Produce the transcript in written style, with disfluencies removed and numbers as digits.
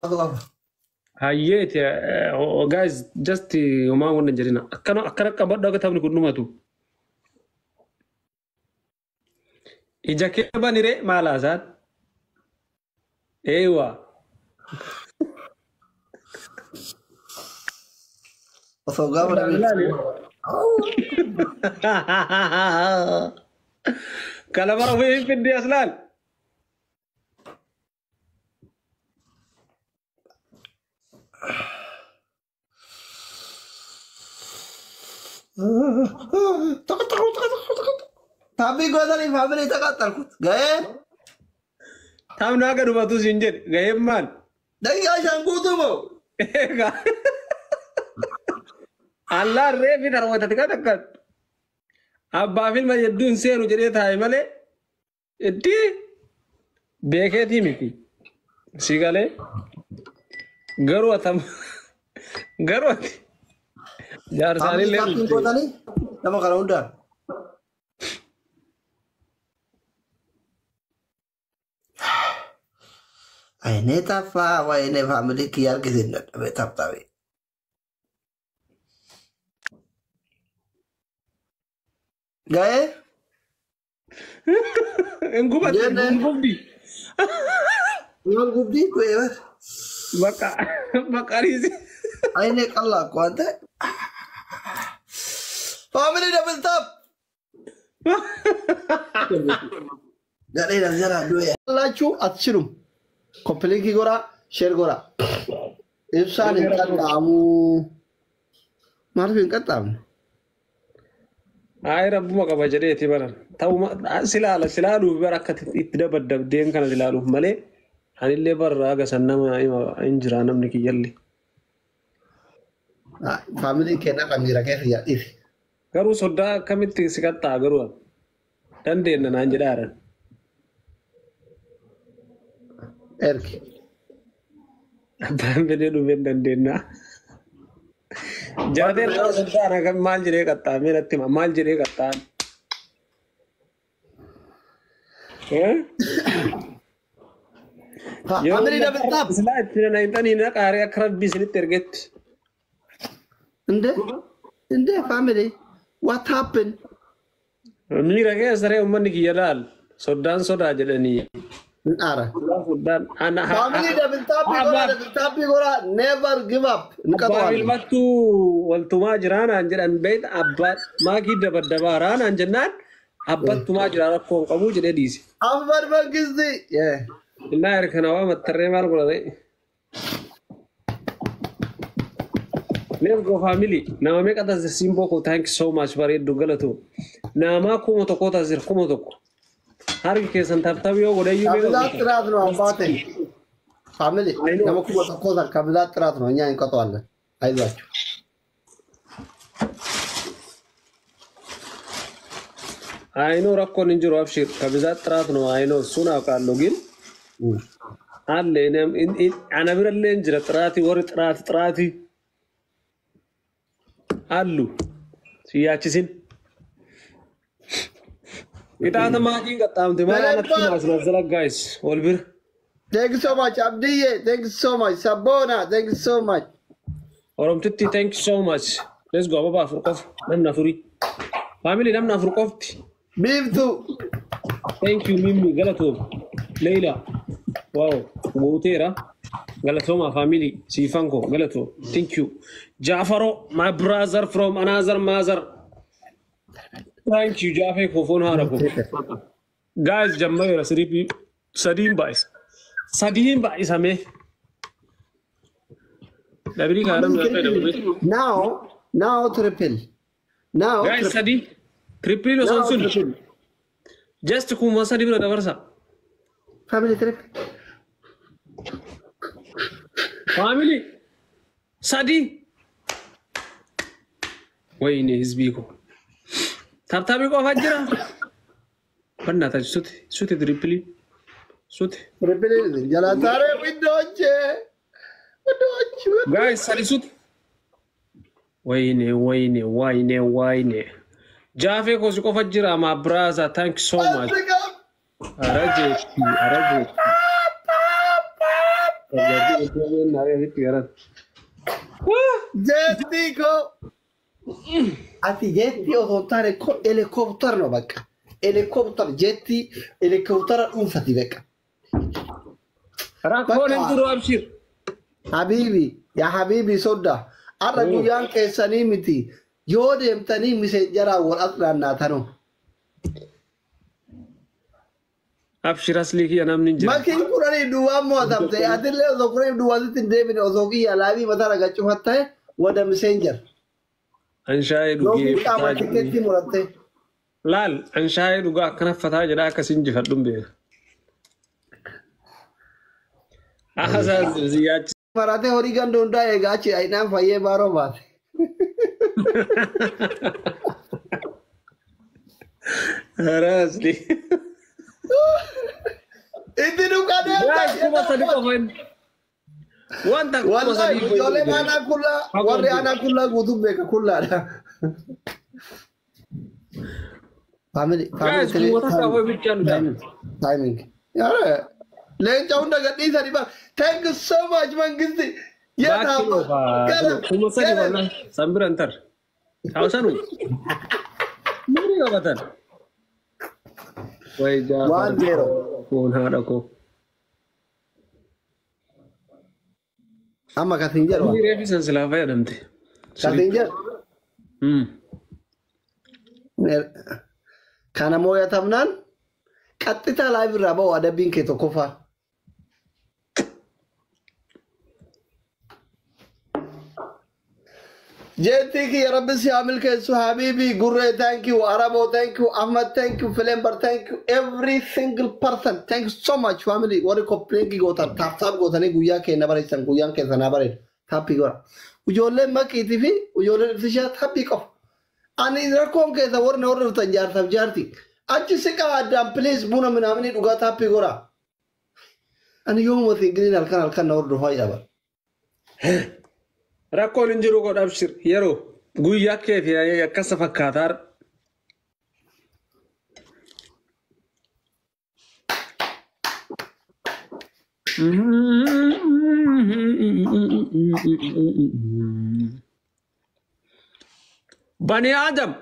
Qaba. Hayyeeti guys, just homaa wanna jedhina. Akkana akkana qabadhu akka taphni kun dhumatu. Ija kee baniree maal haasaan? Eewa. Osoo gaafa namni. Kala bara ofii hin fiddi as laal. Taphii gootanii family taqaxxalkut. Ga'ee Taphni akka dhumatu siin jedhe ga'een maal? 5:15 guutuu moo? Egaa. Allaan reefi darwatati kan akka abbaa fi ilma hedduun seenu jedhee taa'e malee itti beekeetii miti. Si galee garuu atam garuu ati Family jaarsaanillee taphii dhufte. gootanii nama kana hundaan. Ayinee taffaa wayinee family kiyya argisiin dadhabee taphtaabe. Ga'ee Hin gubatti jenne hin gubdi. maal gubdii du'ee bar. Bakka bakka ariisi. Ayinee qallaa akka waan ta'e. Family double tap. Gadhee na jalaa du'e. Laachuu አትችሉም። Copy link godhaa, share godhaa. Ibsaan hin qaxxaamu. Maaliif hin qaxxaamne? Ayi rabbuma qaba jedheeti baran. Ta'uma silaala silaaluuf bara akka itti dabaddabdeen kana silaaluuf malee anillee barra haga san nama hin jira namni kiyyallee. Family kennaa kan jira keessa yaadhiisi. Garuu soddaa akkamitti si qaxxaa garuu dandeenna naan jedhaaran. Ergi. Abbaan fedhee dhufee hin dandeenna. Jaateen nama soddaa ana kan maal jedhee qaxxaamee natti hima maal jedhee qaxxaan. Eh? Yeroo Family double tap. silaa itti na hixanii na qaaree akka rabbii isinitti ergetti. እንዴ እንዴ family, what happened? Miira keessa ree uummanni kiyya laal soddaan sodaa jedhanii. Ara. Soddaan ana Family double tap godhaa, double tap godhaa, never give up. Abbaa Inqaxawalle. ilmattuu waltumaa jiraanaan jedhan beeyta abbaa maakii dabaddabaa raanaan jennaan abbattumaa jira rakkoo hin qabu jedhee dhiise. Afar Mangisti. Yeah. Innaa erkana waa mattarree maal godhate? Let's go, family. Nama meeqa taasise simboo koo? Thank you so much, bareeddu galatu. Nama 1000 taasise, 1000. Harki keessan tap tap yoo godhe iyyuu meeqa ከብዛት guuta? ጥራት ነው አባቴ። Family I know. nama 1000 san ከብዛት ጥራት ነው። እኛ እንቀጠዋለን። አይዟችሁ። I know, rakkoon hin jiru abshir. ከብዛት ጥራት ነው። I know, እሱን አውቃለሁ ግን አለ ana birallee hin jira xiraatii warri xiraati xiraatii አሉ siyaachisin. Qixaata maatiin qaxxaamte maal anatti maasinaasala guys wal bira. Thank you so much, Abdiye. Thank you so much, Sabona. Thank you so much. Oromtitti, thank you so much. Let's go, ababa afur qofa namni afurii. Family, namni afur qofti. Biiftu. Thank you, Mimmi, galatoom. Leila. Wow, guuteera. Galatooma family siifan koo galatoom. Thank you. Jaafaro, my brother from another mother. Thank you, Jaafee koo foon haadha koo. Guys, jammareera siriibii sadiin baay'isa. Sadiin baay'isamee. Dabrii kaana namni Now, now triple. Now Guys, triple. sadii. Triple osoo Now sun. triple. Just 3000 bira dabarsa. Family, triple. Family sadii. Wayne hizbii koo. Tap tapii qofa jira. በእናታችሁ ሱት ሱት triple ሱት። Triple jalaa ውዶቼ ውዶች። Guys, sadi ሱት። ወይኔ ወይኔ ወይኔ ወይኔ Jaafee koo si qofa jira, my brother, thank you so much. ኧረ ጄቲ ኧረ ጄቲ። Jeetti koo. Ati jeetti osoo hin taane ko helikooптara no bakka. Helikooптara jeetti helikooптara dhuunfati bakka. Rakkoon hin jiru abshir. Habiibi yaa habiibi sodda. Har'a guyyaan keessanii miti. Yoo deemtanii miseenjaraa wal asxaannaatanoo. Abshir aslii kiyya namni hin jiru. Makiin kudhanii duwwaan mo'atamte atillee osoo kudhanii duwwaasitti hin deebine osoo kiyya laabii mataa raga cufatte wada miseenjar. Anshaayee dhugee Yookiin qaama fataa jedhanii. tikeetti muratte. Laal anshaayee dhugaa akkana fataa jedhaa akkasiin jifadhuun beeka. Ahasaas ziyaachi. Maratee horii ganda hundaa eegaa achi ayinaan fayyee baaroo baate. Hara aslii. Itti dhugaa Guys, 3,000 qofa inni. Wanta 3,000 Wallahi qofa ijoolleen inni. aanaa kullaa warri aanaa kullaa guutuun beeka kullaadha. Family Guys, family 3,000 qofa bichaa nu ta'a. timing. Yara leenca hunda gadhiisanii ba. Thank you so much Mangisti. Baakii qofa. 3,000 wallahi. San bira hin tarre. Haasanu. Nuuri qabatan. Way Jaafar. 1-0. Kun haadha koo. Amma kasin jedhu. Nuuri reefi san silaa fayyadamte. Kasin jedhu. Kana mooyatamnaan qaxxitaa live irraa ba'u adabbiin kee tokkoffaa. Jeetti kiyya rabbi si haa milkeessu habiibi gurree thank you Arabo thank you Ahmad thank you Filembar thank you every single person thank you so much family warri koppilinkii gootan taap taap gootanii guyyaa keenya bareechan guyyaan keessa naa bareedu taappii godha. Ijoolleen maqiitii fi ijoolleen ibsishaa taappii qofa. Ani rakkoon keessa warri na hordoftan jaarsaaf jaarti. Achi siqaa addaan please buna minaaminii dhugaa taappii godha. Ani yoomuma singiliin halkan halkan na hordofaa jedhama. Rakkoon hin jiru godha abshir yeroo guyyaa kee fi akkasa fakkaataa. Bani Adam